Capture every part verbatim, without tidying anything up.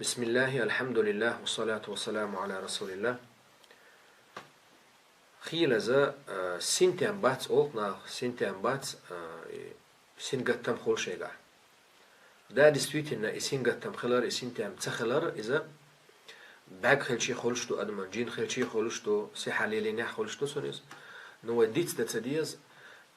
بسم الله، الحمد لله، والصلاة والسلام على رسول الله. Хийлаза, а, синтем бац олу наха, синтем бац, а, и сингаттам хуьлу шайгахь. Да, действительно, и сингаттам хилар, и синтем ца хилар, иза бӀаьрг хилчий хуьлуш ду адаман, джин хилчий хуьлуш ду, сихьар лелийнехь хуьлуш ду цунна иза. Но вай дицдан ца деза,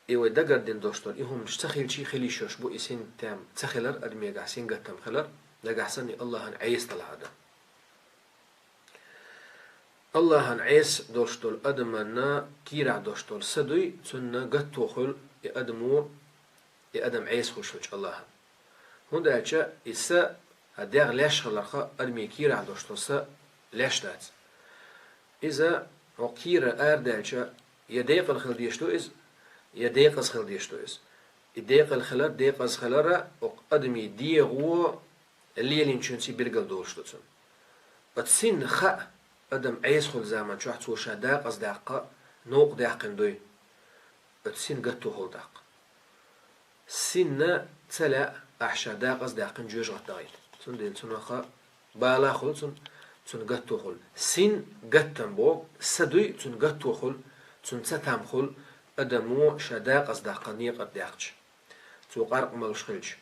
и вай дагардина долуш долу, и хӀуманаш ца хилчий хила йиш йолуш бу, и синтем ца хилар, адамегахь сингаттам хилар, нагахь санна и Аллахьан Ӏеса далахь адам. Аллахьан Ӏеса долуш долу адаманна кийрахь долуш долу са дуй, цунна гатто хуьлу и адамо, и адам Ӏеса хуьлуш хилча Аллахьан. ХӀунда аьлча и са, а, дегӀ леш хиларх, адамийн кийрахь долуш долу са леш дац. Иза хӀокху кийра арадаьлча, я декъала хила дезаш ду иза, я декъаза хила дезаш ду иза. И декъала хилар, декъаза хилар хӀокху адамийн дегӀо лелийначуьнций билгал долуш ду цунна. Оцу синна хаьа, адам Ӏеса хуьлу заман чохь цо ша декъаза даккха новкъа даьккхина дуй. Оцу син гатто хуьлу тӀаккха. Синна ца лаьа ахь ша декъаза даьккхина жоьжахати дахийта. Цундела цунах бала хуьлу цунна, цунна гатто хуьлу. Син гаттам боху, са дуй, цунна гатто хуьлу, цунна цатам хуьлу, адамо ша декъаза даккха некъа тӀе даьккхича. Цо къаркъа малуш хилча,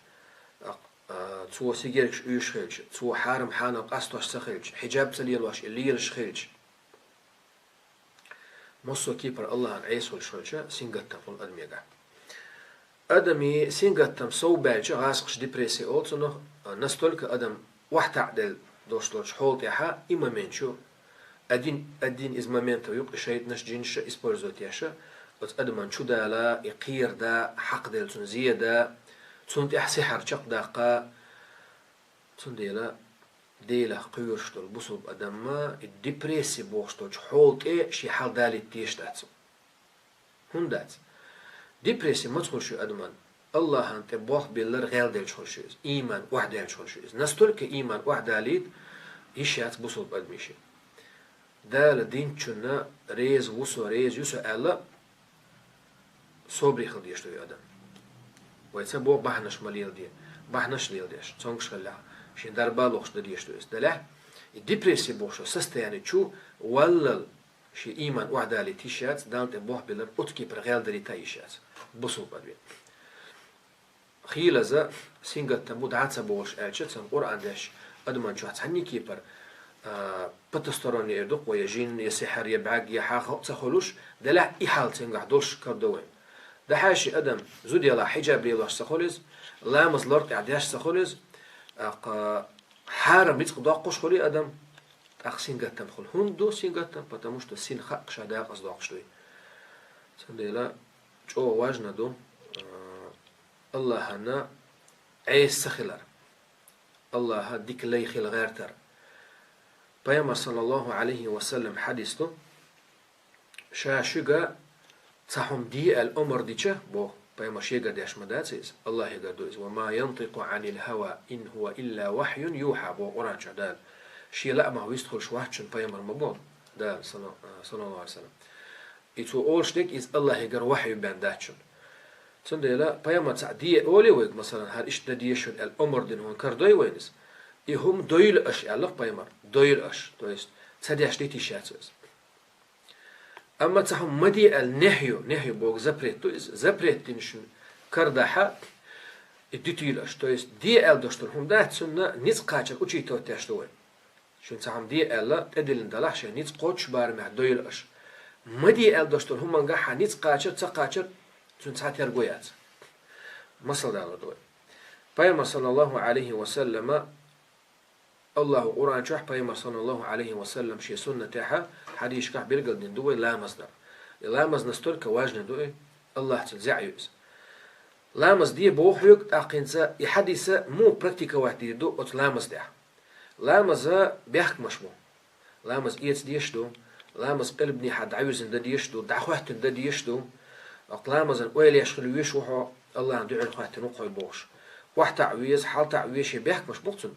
а, а, цо сигеркаш уьйш хилча, цо хьарам хьанал къастош ца хилча, хьиджаб ца лелош и лелаш хилча. Массо а кепара Аллахьан Ӏеса хуьлуш хилча, сингаттам хуьлу адамегахь. Адамийн сингаттам сов баьлча, гӀазкхаша депрессия олу цунах, настолько адам охьатаӀаделла долуш долчу хьола тӀехь и момент ю, один, один из моментов ю, и шайтӀанаш, джинаш использовать еш, оцу адаман чу дала, и кхера да, хьакхаделла цунна зе да, цунна тӀехь сихьар чекхдаккха, цундела Делах кхоьруш долу бусулба адамма и депрессия бохуш долчу хьола тӀе шен хьал далийта дезаш дац. ХӀунда дац? Депрессия маца хуьлуш ю адаман? Аллахьан тӀе болх биллар гӀелделча хуьлуш ю иза, ийман охьадаьлча хуьлуш ю иза. Настолько ийман охьадалийта йиш яц бусулба адамийн шен. Дала динчунна реза ву со, реза ю со аьлла, собаре хила дезаш ду и адам. Вай ца боху бахьанаш ма леладе, бахьанаш леладеш, цомгуш хиллехь, шен дарба лохуш дан дезаш ду иза. Делахь, и депрессия бохуш состояние чу валлал, шен ийман охьадалийта йиш яц, Далла тӀе болх биллар оцу кепара гӀелдарийта йиш яц. Бусулба адам. Хийлаза, сингаттам бу дӀа ца бохуш аьлча, цуьнан Къуръан деш адаман чохь цхьанний кепара, а, потусторонний эр ду-кх вай, я жин, я сихьар, я бӀаьрг, я хьан ца хуьлуш, делахь и хьал цуьнгахь долуш карадо вай. Дахьаьши адам зуда ялахь хьиджаб лелош ца хуьлу иза, ламаз лор тӀехь деш ца хуьлу иза, тӀаккха хьарам рицкъ доккхуш хуьлу и адам, тӀаккха сингаттам хуьлу. ХӀунда ду сингаттам? Потому что син хаьа ша декъаза доккхуш дуй. Цундела чӀогӀа важно ду, а, Аллахьана Ӏеса ца хилар. Аллахьа дика лай хила гӀертар. Пайхамар, саллаллаху Ӏалайхи ва саллам, хьадис ду, ша шуьга цхьа хӀума де аьлла омар дича, боху, пайхамар шегара деш ма дац иза, Аллахьегара ду иза. «Ва ма янтикъу Ӏанил хӀава, ин хӀува илла вахьюн юхьа», боху Къуръан чохь Дала. Шен лаамах вистхуьлуш вац шуна пайхамар ма боху Дала, салла-, саллаллаху Ӏалайхи ва саллам. И цо олуш дерг иза Аллахьегара вахью бен дац шуна. Цундела пайхамар цхьаъ де олий вайга, масалан, хӀара иштта дан дезаш ю аьлла омар дина хӀума карадой вайна иза. И хӀума дойла аша аьлла-кх пайхамар, дойла аша. То есть, ца деш дитийша яц иза. Амма цхьа хӀума ма де аьлла нехью, нехью боху запрет ду иза. Запрет дина шуна карадахьа, и дитийла аша. То есть, де аьлла долуш долу хӀума дац, цунна ницкъ кхачар учитывать деш ду вай. Шуна цхьа хӀума де аьлла, тӀедиллина далахь шайн ницкъ кхоччуш барамехь дойла аша. Ма де аьлла долуш долу хӀуманга хьан ницкъ кхачар, ца кхачар, цуьнан цхьа терго яц. Масал далур ду вай. Пайхамар, саллаллаху Ӏалайхи ва саллама, Аллахьа Къуръан чохь, пайхамар, саллаллаху Ӏалайхи ва саллам, шен суннатехьа, хьадисашкахь билгалдина ду вай ламаз дар. И ламаз настолько важный ду и, Аллахьца зеӀ ю иза. Ламаз де боху хьоьга, тӀаккхинца и хьадиса муха практиковать дийр ду оцу ламаз тӀехь? Ламаза бехкамаш бу. Ламаз эца дезаш ду, ламаз къилбанехьа дӀавирзина дан дезаш ду, дӀахӀоьттина дан дезаш ду. Аккха ламазан ойла еш хила везаш ву хьо, Аллахьан дуьхьал хӀоьттина ву-кх хьо бохуш. ОхьатаӀа веза, хьалтаӀа веза, шен бехкамаш бу-кх цунна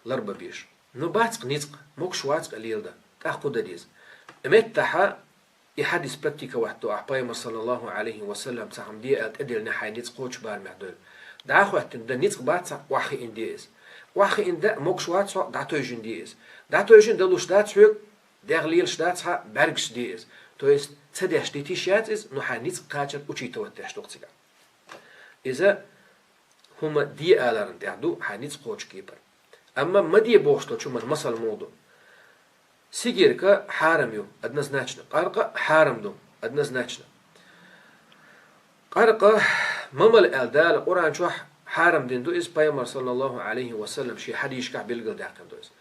ларбан безаш. Ну, бац-кх ницкъ, могуш вац-кх леладан, тӀаккха хӀун дан деза? Меттахьа и хьадис практиковать до ахь, пайхамар, саллаллаху Ӏалайхи ва саллам, цхьа хӀума де аьлла тӀедиллина хьайн ницкъ кхоччуш барамехь дойла. ДӀахӀоьттина дан ницкъ бац, охьахиъна де иза. охьахиъна даа могуш вац хьо, дӀатойжина де иза. ДӀатойжина далуш дац хьоьга, дегӀ лелаш дац хьа, бӀаьргаш де иза. То есть, ца деш дитиш яц иза, но хьайн ницкъ кхачар учитывать деш ду-кх цигахь. Иза хӀума де аларна тӀехь ду, хьайн ницкъ кхочу кепара. Амма ма де бохуш долчу хӀуман масал муха ду? Сигирка хьарам ю, однозначно. Къаркъа хьарам ду, однозначно. Къаркъа ма мала аьлла Дала Къуръан чохь хьарам дина ду иза, Пайхамар, саллаллаху алейхи ва саллам, шен хьадисашкахь билгалдаьккхина ду иза.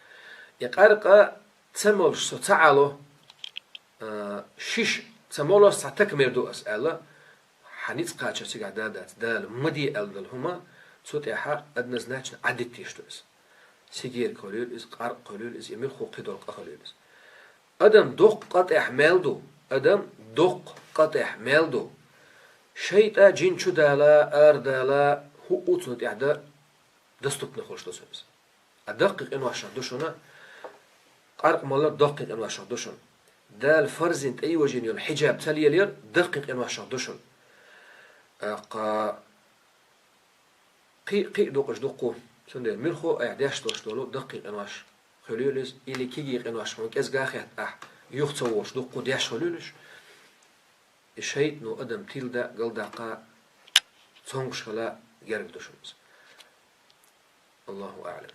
И къаркъа ца молуш со ца Ӏало, а, шиша ца молуш цхьа такамир ду ас аьлла, хьан ницкъ кхачар цигахь да дац, Дала ма де аьлла долу хӀума, цу тӀехь однозначно Ӏадитта йиш ду иза. Сигирка хуьлийла иза, къаркъа хуьлийла иза, и муьлхха кхидолу къа хуьлийла иза. Адам доккха къа тӀехь мел ду, адам доккха къа тӀехь мел ду. ШайтӀа, жин чу дала, ара дала, хӀуъу цунна тӀехь дан доступно хуьлуш ду цунна иза. А даккхий къиношах ду шуна, къаркъа малар даккхий къиношах ду шуна. Дала фарзина тӀейожийна йолу хьиджаб ца лелаяр даккхий къиношах ду шуна. Аккха кхин а, кхин а дукъуш дуккху, цундела муьлхха а айхьа деш долуш долу даккхий къинош хуьлийла иза, или кегий къинош хьуна кӀезга а хетта ахь юха ца волуш дуккху деш хуьлийла уьш. И шайтӀано адам тиладан а, галдаккха а, цомгуш хила а герга ду шуна иза. Аллаху аӀлам.